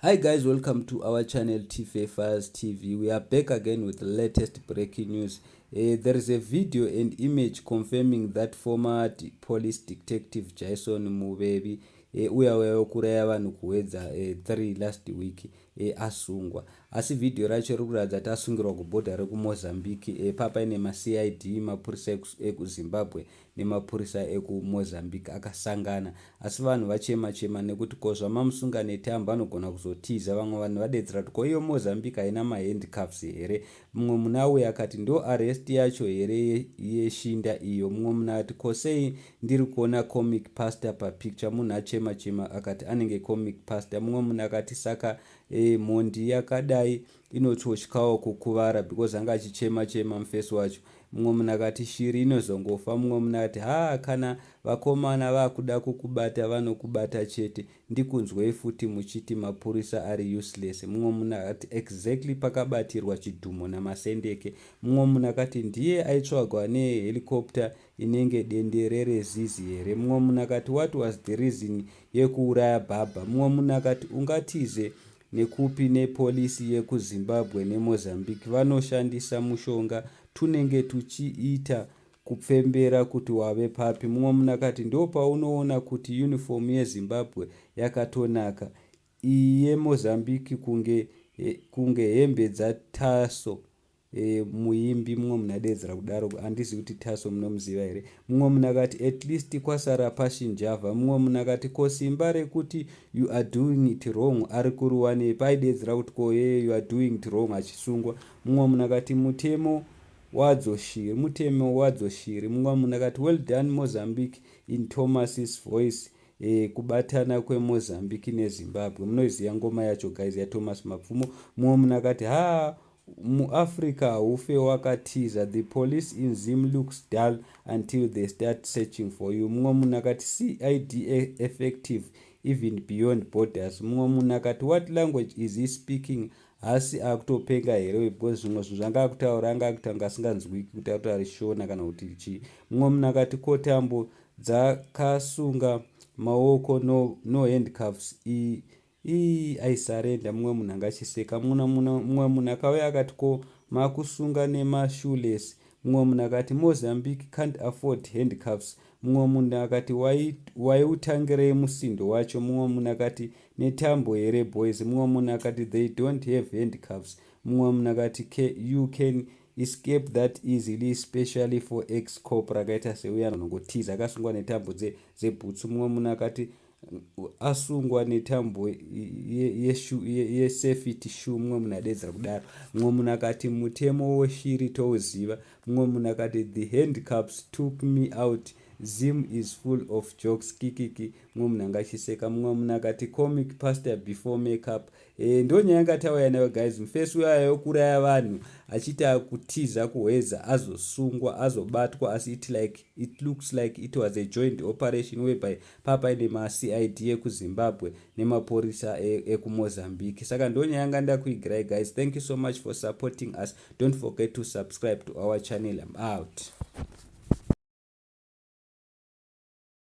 Hi guys, welcome to our channel TFA Files TV. We are back again with the latest breaking news. There is a video and image confirming that former police detective Jason Muvevi, uya uya wekuraya vanhu kuWedza 3 last week, asungwa. Asi vhidhiyo racho riri kuratidza kuti asungirwa kubhodha rekuMozambique, papaine maCID, mapurisa ekuZimbabwe nemapurisa ekuMozambique akasangana. Asi vanhu vachema chema nekuti ko zvamamusunga netambo, anogona kuzotiza. Vamwe vanhu vadedzera kuti ko iyo Mozambique haina mahandcuffs here? Mumwe munhu auya akati, "Ndo arrest yacho here yeshinda iyo?" Mumwe munhu akati, "Ko sei ndiri kuona Comic Pastor papicture?" Munhu achema chema akati anenge Comic Pastor. Mumwe munhu akati, "Saka mhondi yakadai inototyawo kukuvara?" Because anga achichema chema mufesi wacho. Mumwe munhu akati, "Shiri inozongofa." Mumwe munhu akati, "Ha, kana vakomana vakuda kukubata vanokubata chete. Ndikunzwei futi muchiti mapurisa ari useless." Mumwe munhu akati, "Exactly, pakabatirwa chidhumo namasendeke." Mumwe munhu akati, "Ndiye aitsvagwa nehelicopter inenge dendere rezizi here?" Mumwe munhu akati, "What was the reason yekuuraya bhabha?" Mumwe munhu akati, "Ungatize nekupi nepolisi yekuZimbabwe neMozambique? Vanoshandisa mushonga tunenge tuchiita kupfembera kuti wave papi." Mumwe munhu akati, "Ndo paunoona kuti uniform yeZimbabwe yakatonaka, iyi yeMozambique kunge hembe dzaTaso muimbi." Mumwe munhu adedzera kudaro. Handizivi kuti Taso munomuziva here. Mumwe munhu akati, "At least kwasara pashinjavha." Mumwe munhu akati, "Ko simba rekuti you are doing it wrong ari kuriwanei?" Paidedzera kuti ko ye you are doing it wrong achisungwa. Mumwe munhu akati, "Mutemo wadzo shiri, mutemo wadzo shiri." Mumwe munhu akati, "Well done Mozambique," in Thomas's voice. Kubatana kweMozambique neZimbabwe, munoiziva ngoma yacho guys, yaThomas Mapfumo. Mumwe munhu akati, "Ha, muAfrica haufe wakatiza. The police in Zim looks dull until they start searching for you." Mumwe munhu akati, "CID effective even beyond borders." Mumwe munhu akati, "What language is he speaking? Hasi akutopenga here?" Because zvimwe zvinhu zvanga akutaura anga akutanga asinganzwiki kuti akutaura Shona kana kuti chii. Mumwe munhu akati, "Ko tambo dzakasunga maoko? No handcuffs ii aisarenda." Mumwe munhu anga achiseka. Mumwe munhu akauya akati, "Ko makusunga nemashoelace?" Mumwe munhu akati, "Mozambique can't afford handcuffs." Mumwe munhu akati, "Waiutangirei musindo wacho?" Mumwe munhu akati, "Netambo here boys?" Mumwe munhu akati, "They don't have handcuffs." Mumwe munhu akati, "You can escape that easily, especially for ex cop rakaita seuya anongotiza akasungwa netambo dzebhutsu." Mumwe munhu akati, "Asungwa netambo yesafety shoe." Mumwe munhu adedzera kudaro. Mumwe munhu akati, "Mutemo weshiri touziva." Mumwe munhu akati, "The handcuffs took me out. Zim is full of jokes, kikiki." Mumwe munhu anga achiseka. Mumwe munhu akati, "Comic Pastor before makeup." Ndo nyaya yanga tauya nayo guys. Mufesi uyayo yokuraya vanhu achiita kutiza kuHwedza azosungwa, azobatwa. Asi it looks like it was a joint operation whereby papaine maCID ekuZimbabwe nemapurisa ekuMozambique. Saka ndo nyaya yanga ndakuigirai guys. Thank you so much for supporting us. Don't forget to subscribe to our channel. I'm out.